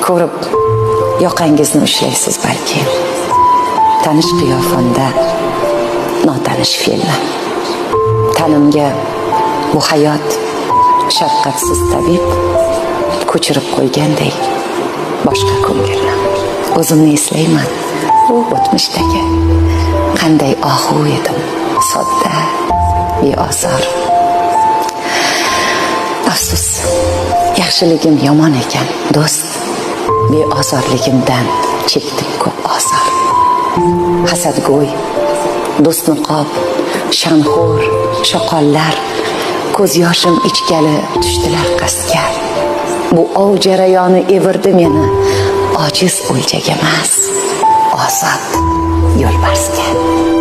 Ko'rib yoqangizni ushlaysiz balki. Tanish qiyofamda notanish fe'lni. Tanimga bu hayot shafqatsiz tabib ko'chirib qo'yganday boshqa ko'ngilni. O'zimni eslayman u o'tmishdagi qanday ohu edim, sodda, beozor. Afsus, yaxshiligim yomon ekan, do'st. Beozorligimdan chekdim ko'p ozor. Hasadgo'y, do'stniqob, shanxo'r, shoqollar ko'z yoshim ichgali tushdilar qasdga. Bu ov jarayoni evirdi meni ojiz o'ljaga emas, ozod yo'lbarsga.